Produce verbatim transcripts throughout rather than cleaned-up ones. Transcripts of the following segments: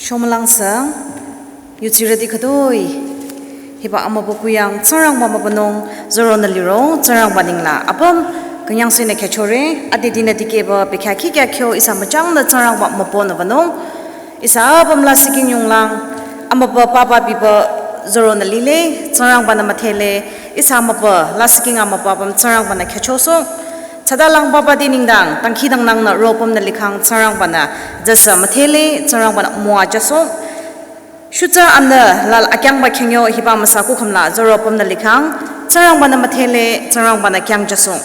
Shomülang sü, yutsirüti khütoi. Hiba amübükuh yang Tsingrangba mübünung zoro nü liro, Tsingrangba ninglang apüm künyangsehnü khyüchore, adedinü dikehba bekhyah khikhyah kyo ihsa müchangnü Tsingrangba mübünü wünung. Ihsa apüm lasih king yonglang, amübü papa biba zoro nü lile, Tsingrangba-nü müdhele, ihsa amübü lasih king amübü apüm Tsingrangba-nü khyüchosoh. Tsadalang babati nengdang, dangkhidangnangnü ropümnü likhang Tsingrangba-nü, tsüsü müdhele, Tsingrangba-nü müwajüsoh. Shutsa amnü lal akyangba khyangyo hiba amüsa kukhümla zoro pümnü likhang, Tsingrangba-nü müdhele, Tsingrangba-nü khyangchüsoh.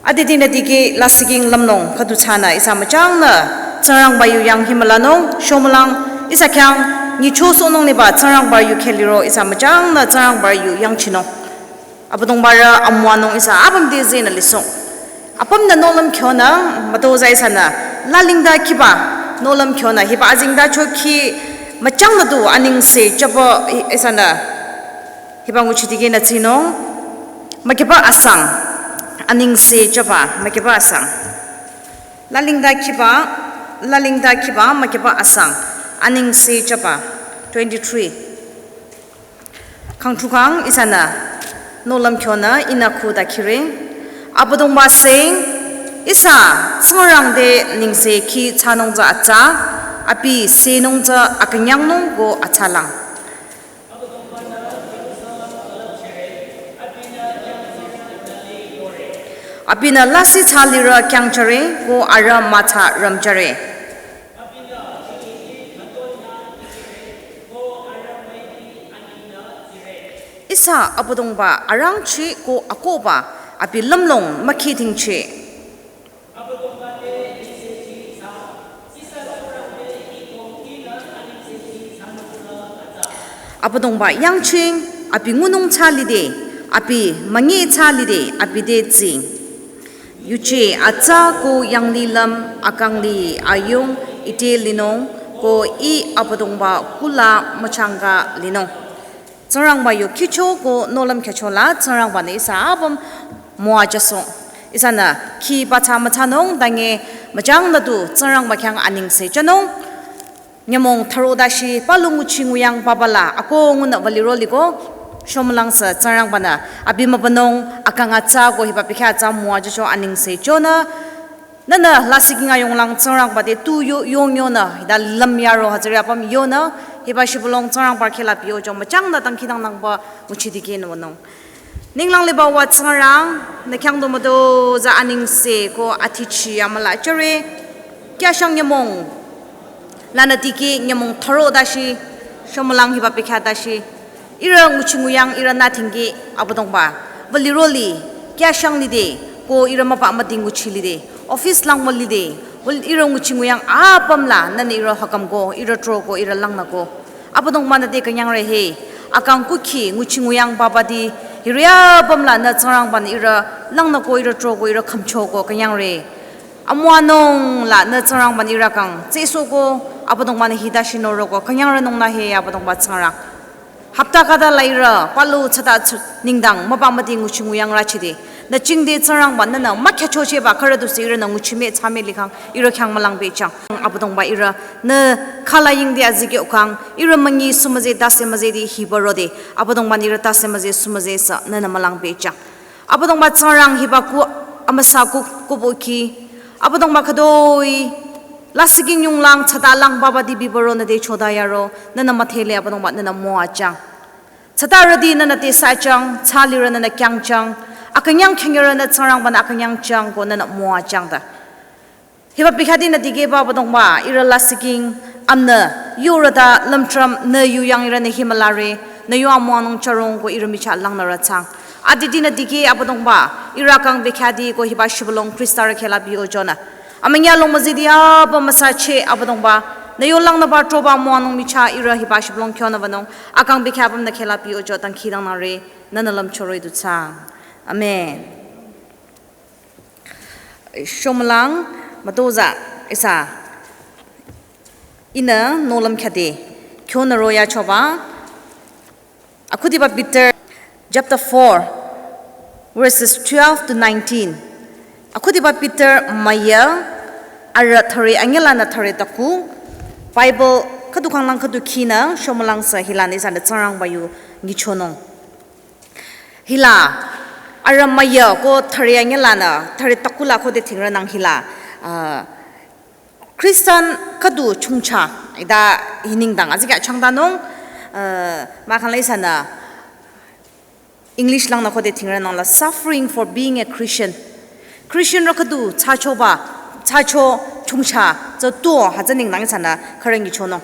Adedinü dikeh lasih king lümlong khüdu thsanü ihsa müchangnü Tsingrangba yu yang hi mülanung, shomülang ihsa khyang nyichosohnung liba Tsingrangba yu khyah liro ihsa müchangnü Tsingrangba yu yangchinung. Abüdongba rü amüwanung ihsa apüm te zehnü lisoh. Apümnü nohlüm khyonü, mütozah ihsanü, lalingda khiba, nohlüm khyonü, hiba azengtacho khi müchangnü du anengse jüba ihsanü, hiba nguchi dikehnü tsinung, mükiba asang, anengse jüba, mükiba asang. Lalingda khiba, lalingda khiba, mükiba asang, anengse jüba, twenty-three. Khangthukang ihsanü, nohlüm khyonü ihnü khu dakhire. Abüdongba seng, ihsa, Tsingrang te nengse khi thsanung tsü atsa, abi sehnung tsü akünyangnung ko atsalang. Abinü lasih thsa lirü khyangchore ko arüh mütsa rümchore. Ihsa Abüdongba arangcheh ko akohba abi lümlong mükhidingcheh. Abüdongba yangching, abi ngunung thsa lide, abi münyi thsa lide, abi te tsing. Yuje atsa ko yanglilüm akang li ayung ite linung ko ih Abüdongba kuhla müchangka linung. Tsingrangba yu khicho ko nohlüm khicho la Tsingrangba-nü ihsa apüm müwajüsoh. Ihsanü khiba thsa müthsanung dange müchangnü du Tsingrangba khyang anengse jünung. Nyümong thüro dashi palu nguchi nguyang papa la ako ngunü wüliro liko. Shomülang sü Tsingrangba-nü abi mübünung akang atsa ko hiba bekhyah atsa müwajücho anengse jünü. Nühnü lasih king ayonglang Tsingrangba te tu yo yong yonü, hita lüm yaro hütsüri apüm yonü, hiba shibülung Tsingrangba khyah la biyo jong müchangnü dangkhidangnangba nguchi dikehnü wünung. Ninglang liba wa Tsingrang, nü khyang du mütozah anengse ko athichi amüla chore, khyashang nyümong, lanü dikeh nyümong thüro dashi, shomülang hiba bekhyah dashi, ihrü nguchi nguyang ihrünü thingki Abüdongba. Wüliro li, khyashang lide, ko ihrü müpa müding nguchi lide. Office lang wü lide, wül ihrü nguchi nguyang apüm la, nühnü ihrü hüküm ko, ihrü tro ko, ihrü langnü ko. Abüdongba-nü te künyangre he, akang kukhi nguchi nguyang babati, hiri apüm la nü Tsingrangba-nü ihrü langnü ko, ihrü tro ko, ihrü khümcho ko, künyangre. Amüwanung la nü Tsingrangba-nü ihrü kang, tseso ko, Abüdongba-nü hita shinoro ko, künyangre nungnü he Abüdongba Tsingrang. Hapta khüta la ihrü, palu tsüta tsü, nengdang, müpa müding nguchi nguyang rachide. Nü chingde Tsingrangba, nühnü mükhyüchochehba khürü du sü ihrünü nguchi mii thsa mii likhang, ihrü khyang mülang pehjüng. Abüdongba ihrü, nü khala yingde azikyo kang, ihrü münyi sumüze tase müzede hiba rode. Abüdongba-nü ihrü tase müze sumüze sü, nühnü mülang pehjüng. Abüdongba Tsingrang hiba kuh amüsa kuh kuhbo ki. Abüdongba khütoi. Lasih king yonglang tsütalang babati bibüro nü te choda yaro. Nühnü müdhele Abüdongba nühnü müwajüng. Tsütarüti nühnü te sachüng, thsa lirü nühnü khyangchüng. Akünyang khyang yaro nü Tsingrangba-nü akünyang jüng ko nühnü müwajüng ta. Hiba bekhyah dinü dikehba Abüdongba, ihrü lasih king, amnü, yurüta, lümtram, nü yu yang ihrünü hi mülare, nü yu amüwanung charong ko ihrü michah langnürü thsang. Adedinü dikeh Abüdongba, ihrü kang bekhyahti ko hiba shibülung Khrista rü khyah la biyo jünü. Amünyalong müzidi apüm müsacheh Abüdongba, nü yu langnüba troba amüwanung michah ihrü hiba shibülung kyonü wünung, akang bekhyah apümnü khyah la biyo jü dangkhidangnangre, nühnü lümchoroi du thsang. Amen. Shomülang mütozah ihsa ihnü nohlüm khyade kyonü royachoba. Akhudiba Peter chapter four, verses twelve to nineteen. Akhudiba Peter müya, arüh thüre anyülanü thüre taku, Bible Khüdu khanglang khüdu khinü shomülang sü hila nü ihsanü Tsingrangba yu nyichonung. Hila, arü müya ko thüre anyülanü, thüre takula khode thingrünang hila, ah, Christian khüdu chongcha, ida hi nengdang, azikya changdanung, ah, mahkhang la ihsanü, English langnü khode thingrünang la suffering for being a Christian. Christianrü khüdu thsachoba, thsacho chongcha, tsü tuo, hütsü nengdang ihsanü khürü nyichonung.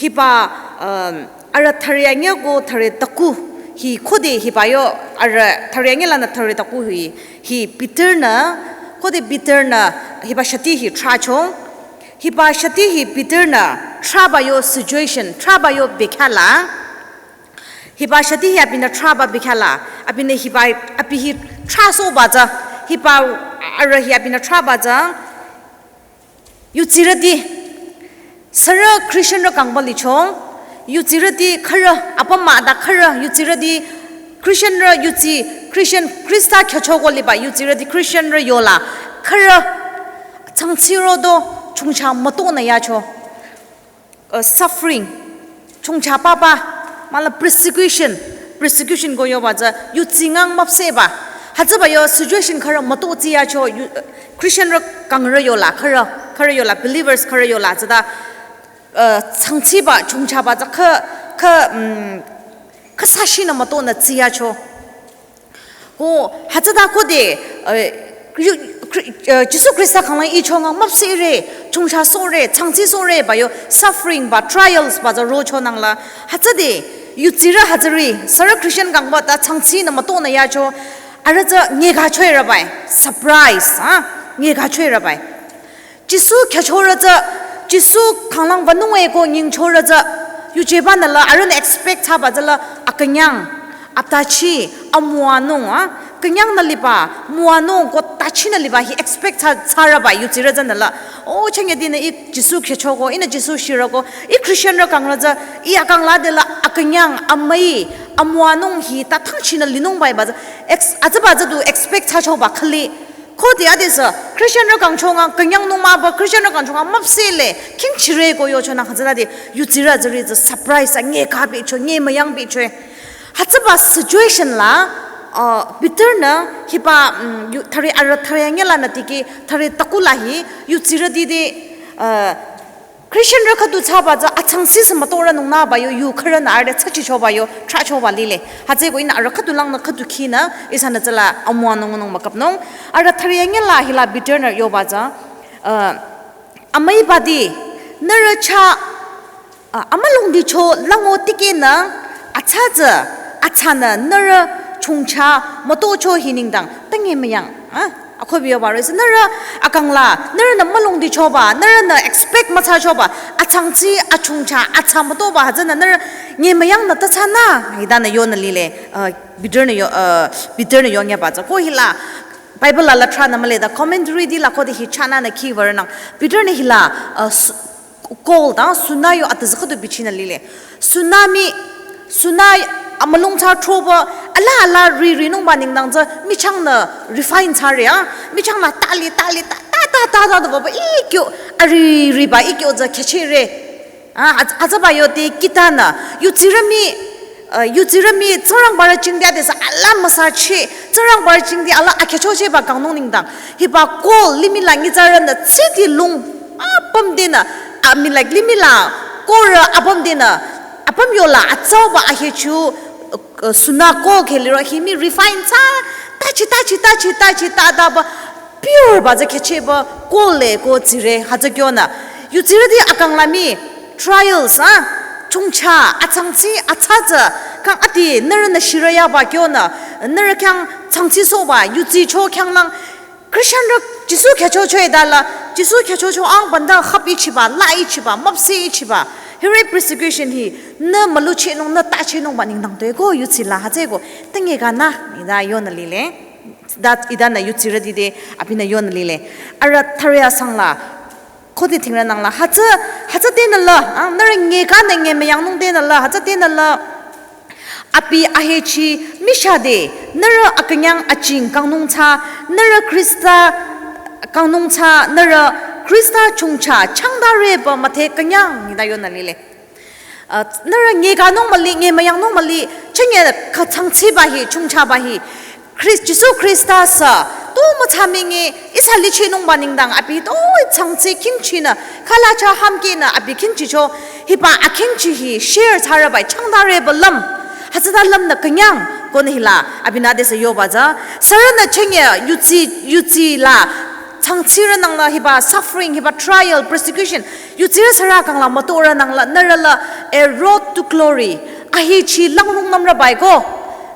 Hiba, um, arü thüre anyü ko thüre taku, hi khode hiba yo, arü thüre anyülanü thüre taku hi, hi Peter-nü, khode Peter-nü, hiba shati hi thracho, hiba shati hi Peter-nü, thraba yo situation, thraba yo bekhala, hiba shati hi abinü thraba bekhala, abinü hiba, abi hi thrasoba tsü, hiba arü hi abinü thraba tsü, yudsirüti, sürü Christianrü kangba licho, yudsirüti khürü, apüm mah da khürü, yudsirüti Christianrü yudsi, Christian Khrista khyücho ko liba, yudsirüti Christianrü yola, khürü, tsangtsi rodo, chongcha mütonü yacho. Uh, suffering, chongcha papa, mahla persecution, persecution ko yoba tsü, yudsi ngang müpsehba. Hütsüba yo situation khürü müto tsiyacho, yu-, uh, Christianrü kangrü yola, khürü, khürü yola, believers khürü yola, tsüta, uh, tsangtsiba, chongchaba tsü khü, khü, mm, khü sashinü mütonü tsiyacho. Ko, hütsüta khode, eh, Khri-, Khri-, eh, Jisu Khrista khanglang ichongang müpsehre, chongcha sohre, tsangtsi sohre, ba yo suffering ba, trials ba tsü rochonang la. Hütsüde, yudsirü hütsüri, sürü Christian kangba ta tsangtsinü mütonü yacho, arüh tsü nyekachoi rübai, surprise, ha, nyekachoi rübai. Jisu khyüchorü tsü, Jisu khanglang wünunge ko nyingchorü tsü, yujebanü la, arühnü expect thsaba tsü la, akünyang, atachi, amüwanung, a, künyangnü liba, müwanung ko tachinü liba hi expect thsa, thsarüba yudsirü tsünü la. O, chanyedinü ih Jisu khyücho ko, ihnü Jisu shirü ko, ih Christianrü kangrü tsü, ih akang la de la, akünyang, amüi, amüwanung hi ta thangchinü linungba iba tsü, ex-, atsüba tsü du expect thsachoba khüli. Khode adesü, Christianrü kangchongang künyangnung mahba, Christianrü kangchongang müpsehle, khingchire ko yochonang hütsütade, yudsirü tsüri tsü surprise a, nyekabehcho, nyemüyangpehcho. Hütsüba situation la, uh, Peter-nü hiba, mm, yu-, thüre arüh thüre anyülanü tiki, thüre takula hi, yudsirüti de, uh, Christianrü khüdu thsaba tsü atsangsi sü mütorünung nüba yo, yu khürünü arüh thsachichoba yo, thrachoba lile. Hütsüeko ihnü arüh khüdu langnü khüdu khinü, ihsanü tsüla amüwanung nung mükapnung. Arüh thüre anyüla hila Peter-nü yoba tsü, uh, amüibati, nührü chah, uh, amülungdicho lango tikehnü, atsa tsü, atsanü, nührü chongcha, mütocho hi nengdang, tenge müyang, ha? Akohbi yoba roh-i sü, nührü akang la, nührünü mülungdichoba, nührünü expect müthsachoba, atsangsi, achongcha, atsa mütoba, hütsünü nührü nyemüyangnü ta thsanü, hitanü yonü lile, uh, Peter-nü yo, uh, Peter-nü yonyaba tsü. Ko hila, Bible la la thranü mühle ta, commentary ti la khode hi chahnünü khi würünang. Peter-nü hila, uh, su-, coal ta, suna yo atüzü khüdu bichinü lile. Suna mi, suna amülung thsa throba, ala ala ri rinungba nengdang tsü, michangnü refine thsare a, michangnü tali, tali, ta, ta, ta, ta, ta, ta, baba, ikyo, ari, riba, ikyo tsü khyüchire. A, hüts-, hütsüba yo te kitanü, yudsirü mi, uh, yudsirü mi, Tsingrangbarü jingte adesü, ala müsachi, Tsingrangbarü jingte, ala akhyüchocheba kangnung nengdang. Hiba coal, limih la nyitsarünü, tsiti lung, apüm denü, I mean, like, limih la, korü apüm denü, apüm yola, atsauba ahechu, uh, suna coal kheh liro, hi mi refine thsa, tachi, tachi, tachi, tachi, ta, ta, ba, pure ba tsü khyücheba, coal le ko tsire, hütsü kyonü. Yudsirüti akang la mi, trials, a, chongcha, atsangsi, atsa tsü, kang ati, nührünü shirü yaba kyonü, nührü khyang tsangsi soba, yudsicho khyanglang, Christianrü Jisu khyüchocho-i ta la, Jisu khyüchocho ang banda khap ichiba, la ichiba, müpse ichiba. Hiri persecution hi, nü müluchinung, nü tachinungba nengdang tue ko yudsi la hütsüeko, tenge ka nü, ita yonü lile. Ta, itanü yudsirüti te, abinü yonü lile. Arüh thüre asang la, khode thingrünang la, hütsü, hütsü tenü la, a, nührü nyekanü nyemüyangnung tenü la, hütsü tenü la, abi ahechi michah de, nührü akünyang aching kangnung thsa, nührü Khrista kangnung thsa, nührü Khrista chongcha changdareba müdhe künyang hita yonü lile. Ah, nührü ngekanung müli, ngemüyangnung müli, chinge khatsangchiba hi, chongchaba hi. Khrist, Jisu Khrista sü, tu mütsa menge, ihsa lichinungba nengdang, abi tu tsangchi khingchinü, khalacha hamkinü, abi khingchicho, hiba akhingchi hi, share thsarübai, changdareba lüm, hütsüta lümnü künyang, konü hila, abinü adesü yoba tsü, sürünü chinge, yutsi, yutsi la, tsangchirü nangla hiba suffering, hiba trial, persecution, yutsirü sürü kangla mütorü nangla, nührü la a road to glory, ahechi langrungnümrübai ko.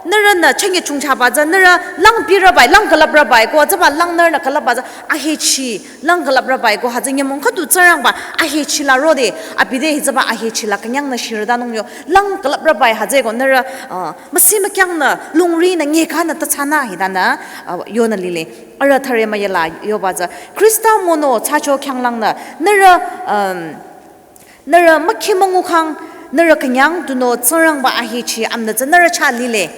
Nührünü chinge chongchaba tsü, nührü lang birübai, lang külüprübai ko, tsüba lang nührünü külüpba tsü, ahechi lang külüprübai ko, hütsü nyümong khüdu Tsingrangba, ahechi la rode, abi te hi tsüba ahechi la künyangnü shirüdanung yo, lang külüprübai hütsüeko, nührü, ah, müsi mükyangnü, lungrinü, ngekanü, tatsana, hitanü, ah, yonü lile. Arüh thüre müyela yoba tsü. Khrista mono thsacho khyanglangnü. Nührü, um, nührü mükhi müngukhang, nührü künyang tunüo Tsingrangba ahechi amnü tsü nührü chah lile.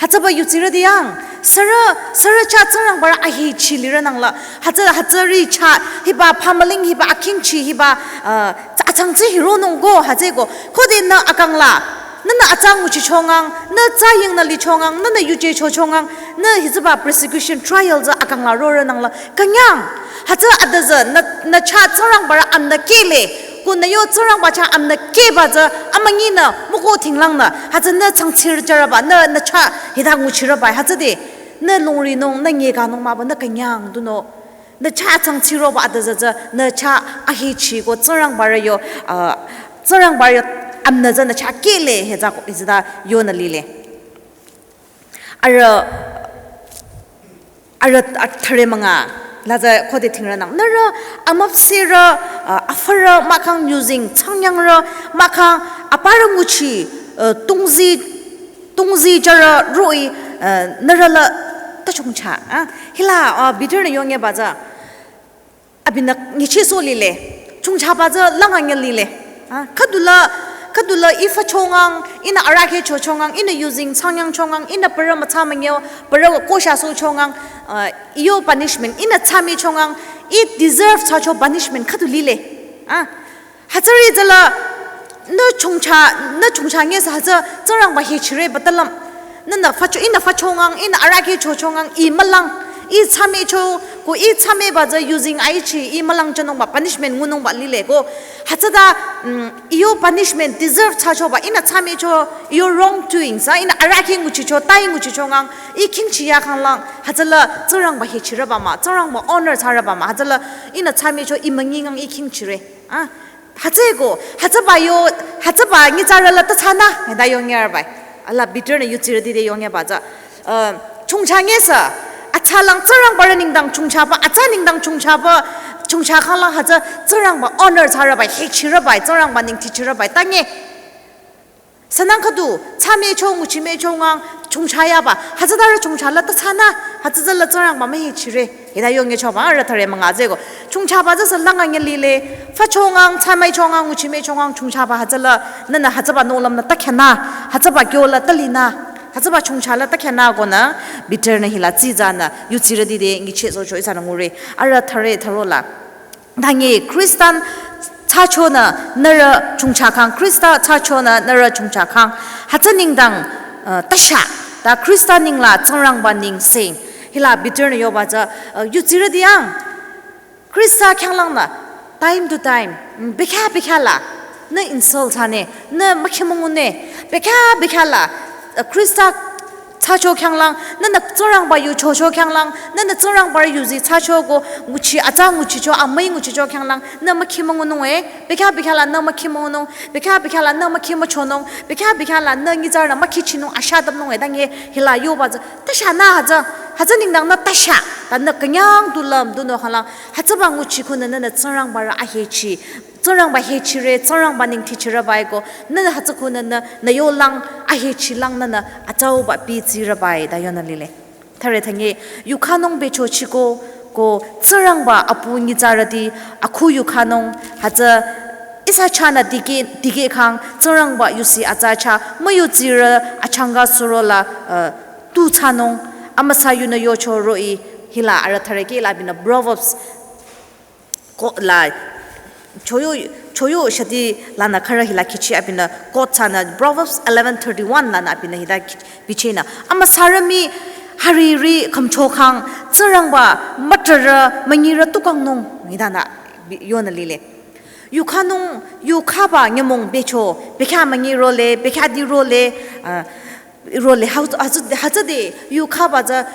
Hütsüba yutsirüti yang, sürü, sürü chah Tsingrangba rü ahechi lirü nangla. Hütsü, hütsüri chah, hiba pamaling, hiba akhingchi, hiba, uh, tsü atsangtsi hironung ko, hütsüeko. Khodinü akangla. Nühnü atsa nguchichongang, nü tsayingnü lichongang, nühnü yuje chochongang, nü hi tsüba persecution trial tsü akangla rorü nangla künyang. Hütsü adüzü nü, nü chah Tsingrangba rü amnü kehle, ko nü yo Tsingrangba chah amnü kehba tsü amünginü müko tinglangnü, hütsü nü tsangchirü jürüba, nü, nü chah hita nguchirüba, hütsü de, nü lungrinung, nü ngekanung mahba, nü künyang tunüo. Nü chah tsangchiroba adüzü tsü, nü chah ahechi ko Tsingrangba rü yo, ah, Tsingrangba rü yo amnü tsü nü chah kehle hütsüko, hütsüta yonü lile. Arüh, arüh, arüh thüre münga, la tsü khode tingrünang. Nührü amüpsehrü, ah, afürü mahkhang yuzeng, tsangyangrü mahkhang, aparü nguchi, ah, tungzi, tungzi jürü roh-i, ah, nührü la ta chongcha, ah. Hila, ah, Peter-nü yongeba tsü. Abinü nyichisoh lile. Chongchaba tsü langa nge lile. Ah, khüdula, khüdula ih füchongang, ihnü arahkheh chochongang, ihnü yuzeng tsangyang chongang, ihnü parü mütsa müngeo, parü koshasoh chongang, ah, iyo punishment, ihnü tsami chongang, ih deserve thsacho punishment khüdu lile. Ah, hütsüri tsüla, nü chongcha, nü chongcha ngesü hütsü, Tsingrangba hechireba talüm. Nühnü fücho, ihnü füchongang, ihnü arahkheh chochongang, ih mülang, ih tsamicho, ko ih tsamiba tsü yuzeng aichi, ih mülang jünungba, punishment ngunungba lile ko. Hütsüta, mm, iyo punishment deserve thsachoba, ihnü tsamicho, iyo wrongdoing, sa, ihnü arahkheh nguchicho, tai nguchichongang, ih khingchi yakhanglang, hütsüla Tsingrangba hechireba mah, Tsingrangba honor thsareba mah, hütsüla ihnü tsamicho, ih müngingang, ih khingchire. Ah, hütsüeko, hütsüba yo, hütsüba nyitsarü la ta tsünü, hita yongerbai. Ala Peter-nü yutsirüti te yongeba tsü. Uh, chongcha ngesü, atsalang Tsingrangba rü nengdang chongchaba, atsa nengdang chongchaba, chongcha khanglang hütsü Tsingrangba honor thsarübai, hechirübai, Tsingrangba nengtichirübai, ta nge. Sünang khüdu, tsamicho, nguchimichongang, chongchayaba, hütsüta rü chongcha la ta tsünü, hütsüta la Tsingrangba mühechire, hita yongechoba, arüh thüre münga tsüeko. Chongchaba tsü sü langa nge lile, füchongang, tsamichongang, nguchimichongang, chongchaba hütsüla, nühnü hütsüba nohlümnü ta khenü, hütsüba kyo la ta linü, hütsüba chongcha la ta khenü konü, Peter-nü hila tsitsünü, yutsirüti te nyichisohcho ihsanü ngure, arüh thüre thürola. Tangi Khristan thsachonü nührü chongchakhang, Khrista thsachonü nührü chongchakhang. Hütsü nengdang, uh, ta sha, ta Khrista nengla Tsingrangba nengseng. Hila Peter-nü yoba tsü, uh, yutsirüti yang. Khrista khyanglangnü, time to time, mm, bekhyah bekhyah la, nü insult thsane, nü mükhimüngu ne, bekhyah bekhyah la, uh, Khrista thsacho khyanglang, nühnü Tsingrangba yu chocho khyanglang, nühnü Tsingrangba rü yuzi thsacho ko nguchi, atsa nguchicho, amüi nguchicho khyanglang, nü mükhimüngunung e, bekhyah bekhyah la nü mükhimüngunung, bekhyah bekhyah la nü mükhimuchonung, bekhyah bekhyah la nü nyitsarünü mükhichinung, asha tamnung e, tangi hila yoba tsü, ta sha nü hütsü, hütsü nengdang nü ta sha, ta nü künyang tu lüm, tunüo khanglang, hütsüba nguchi khunü nühnü Tsingrangba rü ahechi, Tsingrangba hechire, Tsingrangba nengtichirübai ko, nühnü hütsü khunü nü, nü yolang, ahechilang nühnü, atsauba pitsirübai, ta yonü lile. Thüre tangi, yukhanung bechochiko, ko, Tsingrangba apu nyitsarüti, akhu yukhanung, hütsü, ihsa chahnü dikeh, dikehkhang, Tsingrangba yusi atsa chah, müyutsirü, achangka surola, uh, tu thsanung, amüsa yunü yocho roh-i, hila arüh thüre kehla abinü Proverbs, Ko la choyo choyo shati lanü khürü hila khichi abinü quote thsanü Proverbs eleven thirty-one lanü abinü hita bichehnü. Amüsarü mii hariri khümchokhang Tsingrangba mütrarü münyirü tukangnung hitanü bi- yonü lile. Yukhanung yukhaba nyümong becho bekhyah münyi role bekhyah di role ah, role hütsü hütsü hütsüde yukhaba tsü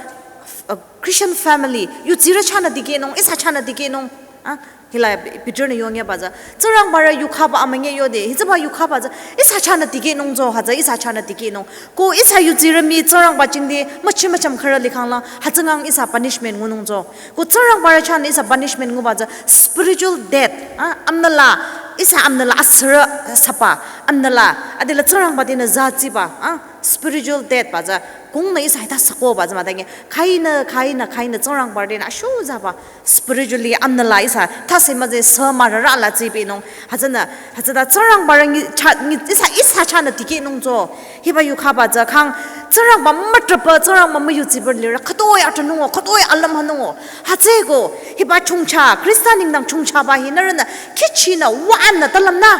uh, Christian family yutsirü chahnü dikehnung ihsa chahnü dikehnung ah hila Peter-nü yongyaba tsü Tsingrangbarü yukhaba amünyi yode hütsüba yukhaba tsü ihsa chahnü dikehnung tsü hütsü ihsa chahnü dikehnung ko ihsa yutsirü mii Tsingrangba jingte müchi mücham khürü likhangla hütsüngang ihsa punishment ngunung tsü ko Tsingrangbarü chahnü ihsa punishment nguba tsü spiritual death ah amnüla ihsa amnüla asürü sapa amnüla adela Tsingrangba tenü zatsiba ah spiritual death ba tsü kungnü ihsa hita sükoba tsü mütangi khainü khainü khainü Tsingrangbarü tenü ashu zaba spiritually amnüla ihsa thase müze sü mürara la tsipinung hütsünü hütsüta Tsingrangbarü nyi cha nyi ihsa ihsa chahnü dikehnung tsü hiba yukhaba tsü khang Tsingrangba mütrapü Tsingrangba müyutsipü lirü khütoi atranungo khütoi alüm hanungo hütsüeko hiba chongcha Khrista nengdang chongchaba hi nührünü khichinü wünü talümnü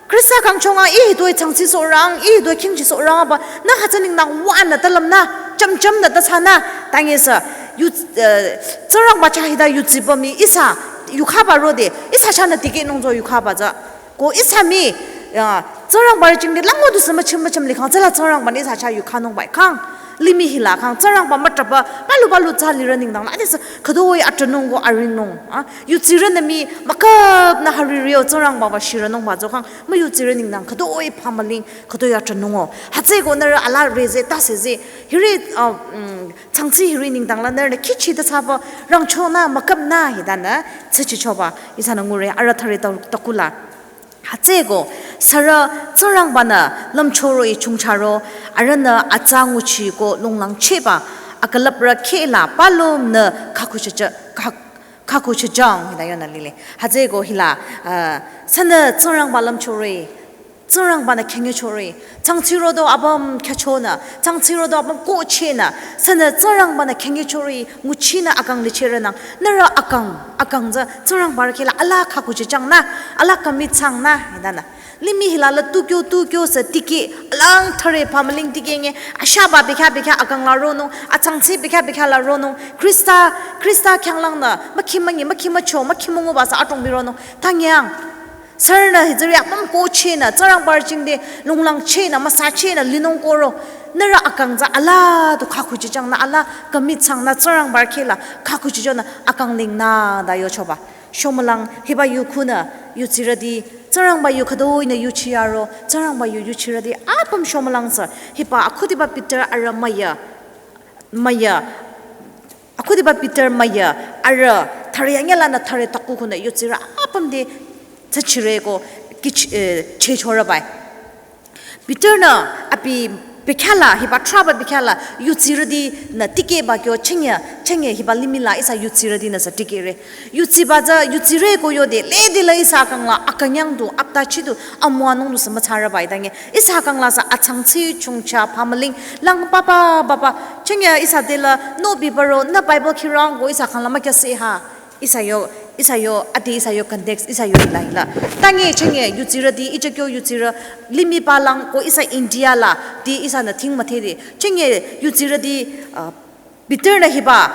Khrista kangchonga ih hitoi changchi sohrang ih hitoi khingchi sohrang aba nü hütsü nengdang wünü talümnü chamchamnü tasanü tangi sü yu eh, Tsingrangba chah hita yutsipü mii ihsa yukhaba rode ihsa chahnü dikehnung tsü yukhaba tsü ko ihsa mii ah Tsingrangbarü jingte lango du sü müchim müchim likhang tsüla Tsingrangbanü ihsa chah yukhanungba khang limih hila khang Tsingrangba mütrapü palu palu tsü lirü nengdang la adesü khütoi atranung ko aringnung ah yutsirünü mii müküpnü hariri yo Tsingrangba ba shirünungba tsü khang müyutsirü nengdang khütoi phamüling khütoi atranungo hütsüeko nührü ala reze tase ze hiri ah mm, changchi hiri nengdang la nührünü khichi ta thsaba rangchonü müküpnü hitanü tsüchichoba ihsanü ngure arüh thüre ta- takula hütsüeko sürü Tsingrangbanü lümchoro i chongcharo arühnü atsa nguchi ko longlangchehba akülüprü khehla palunü khakhuchicha khak- khakhuchijang hita yonü lile hütsüeko hila ah sünü Tsingrangba lümchoro i Tsingrangbanü khengichoro i changchi rodo apüm khyüchonü changchi rodo apüm kohchehnü sünü Tsingrangbanü khengichoro i nguchinü akang lichehrünang nührü akang akang tsü Tsingrangbarü khehla ala khakhuchijangnü ala kümichangnü hitanü limih hila la tukyo tukyo sü tikeh alang thüre phamüling tikeh nge ashaba bekhyah bekhyah akang la ronung achangchi bekhyah bekhyah la ronung Khrista Khrista khyanglangnü mükhi münyi mükhi mücho mükhi münguba sü atongbi ronung tangyang sürünü hütsüri apüm kohchehnü Tsingrangbarü jingte longlangchehnü müsachehnü linung koro nührü akang tsü ala du khakhuchijangnü ala kümichangnü Tsingrangbarü khehla khakhuchijangnü akang lingnü ta yochoba shomülang hiba yu khunü yutsirüti Tsingrangba yu khütoinü yuchiyaro Tsingrangba yu yuchirüti apüm shomülang sü hiba akhudiba Peter arüh müya müya akhudiba Peter müya arüh thüre anyülanü thüre taku khunü yutsirü apüm te tsüchire ko kich eh, chechorübai Peter-nü abi bekhyah la hiba trahba bekhyah la yutsirütinü tikehba kyo chengye chengye hiba limih la ihsa yutsirütinü sü tikehre. Yutsiba tsü yutsire ko yode lede la ihsa kang la akünyang du aptachi du amüwanung du sü mütsarüba itange ihsa kang la sü achangchi chongcha phamüling lang papa papa chengye ihsa te la no bibaro nü Bible khirang ko ihsa kang la mükyase ha. Ihsa yo, ihsa yo, ati ihsa yo context, ihsa yo hila hila. Tangi chengye yutsirüti, ichekyo yutsirü, limih palang ko ihsa India la, ti ihsanü thing müthede. Chengye yutsirüti, uh, Peter-nü hiba,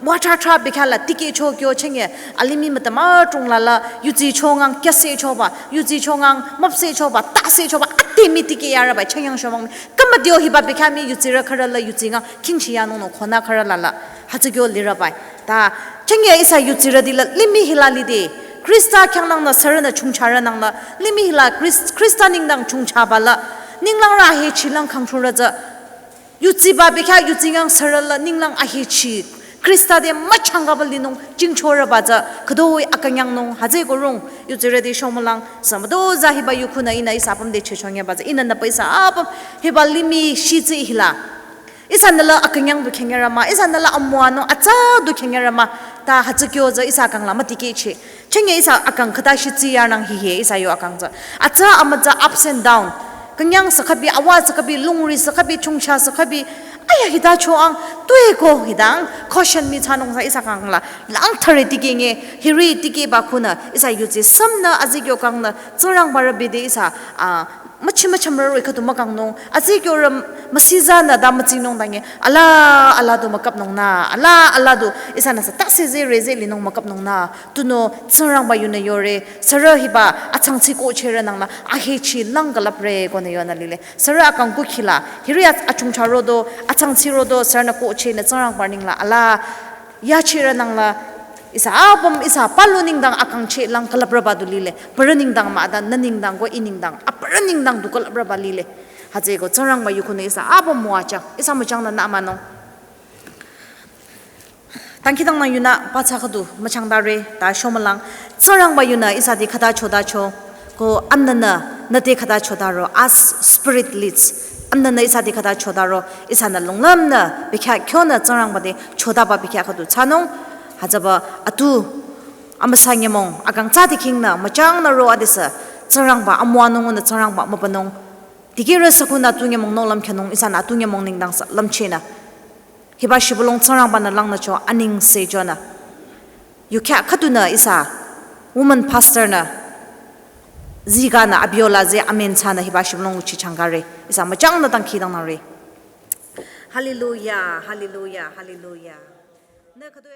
müthathra bekhyah la tikehcho kyo chengye, alimih mütama chung la la, yutsichongang kyasechoba, yutsichongang müpsechoba, tasechoba, ati mii tikehyarüba, chengyang shomang mii. Kamadio hiba bekhyah mii yutsirü khürü la yutsingang, khingchiyanung nung khonü khürü la la, hütsü kyo lirübai. Ta, chengye ihsa yutsirüti la limih hila lide. Khrista khyanglangnü sürünü chongcharünang la, limih hila Khris-, Khrista nengdang chongchaba la, ninglang rü ahechi lang khangchorü tsü. Yutsiba bekhyah yutsingang sürü la ninglang ahechi. Khrista te müchangkaba linung jingchorüba tsü, khütoi akünyangnung, hütsüeko rung, yutsirüti shomülang, sü müdo tsü hiba yu khunü ihnü ihsa apüm te chechongyaba tsü, ihnü nüpa ihsa apüm, hiba limih shitsi hila. Ihsanü la akünyang du khengyarü mah, ihsanü la amüwanung atsa du khengyarü mah, ta hütsü kyo tsü ihsa kang la mütikehchi. Chengye ihsa akang khüta shitsi yarnang hihi ihsa yo akang tsü. Atsa amütsa ups and down. Künyang sü khübi, awa sü khübi, lungri sü khübi, chongcha sü khübi, Aya hita choang, tue ko hitang, caution mi chanung sa ihsa kangla, lang thare tiki nge, hiri tiki ba khunü, ihsa yuzi samnü, azi kyo kangnü, Tsingrangba rübide ihsa, ah, machi machamraroi khüdu makangnung, azi kyo rüm, masizanü da mazinung dange, ala, ala du makapnung na, ala, ala du, ihsanü sa taksi ze re ze linung makapnung na, tunüo, Tsingrangba yunü yore, sürü hiba, atsangtsi ko chere nangla, ahechi lang kalapre ko nü yonü lile. Sürü akang kukhila, hiri a-, achungcha rodo, atsangtsi rodo, sürünü kohchehnü Tsingrangba ningla, ala, yachirü nangla, ihsa apüm, ihsa palu nengdang akangcheh lang kalaprüba du lile, parü nengdang mah da, nü nengdang ko ih nengdang, aparü nengdang du kalaprüba lile. Hütsüeko Tsingrangba yu khunü ihsa apüm müwajüng, ihsa müchangnü nü amanung. Dangkhidangnang yunü pathsa khüdu müchangdare ta shomülang. Tsingrangba yunü ihsa te khüta chodacho. Ko amnünü nü te khüta chodaro as Spirit leads. Amnünü ihsa te khüta chodaro ihsanü lunglümnü bekhyah kyonü Tsingrangba te chodaba bekhyah khüdu thsanung. Hütsüba atu amüsa nyümong akang tsa te kingnü müchangnü ro adesü Tsingrangba amüwanung nü Tsingrangba mübünung. Dikehrü sü khunü atu nyümong nohlüm khyünung ihsanü atu nyümong nengdang sa lümchehnü. Hiba shibülung Tsingrangba-nü langnücho anengse chonü. Yukhyah khüdunü ihsa woman pastor-nü zikanü abiola ze amen thsanü hiba shibülung nguchi changkare. Ihsa müchangnü dangkhidangnangre. Hallelujah, hallelujah, hallelujah. Nü khüdu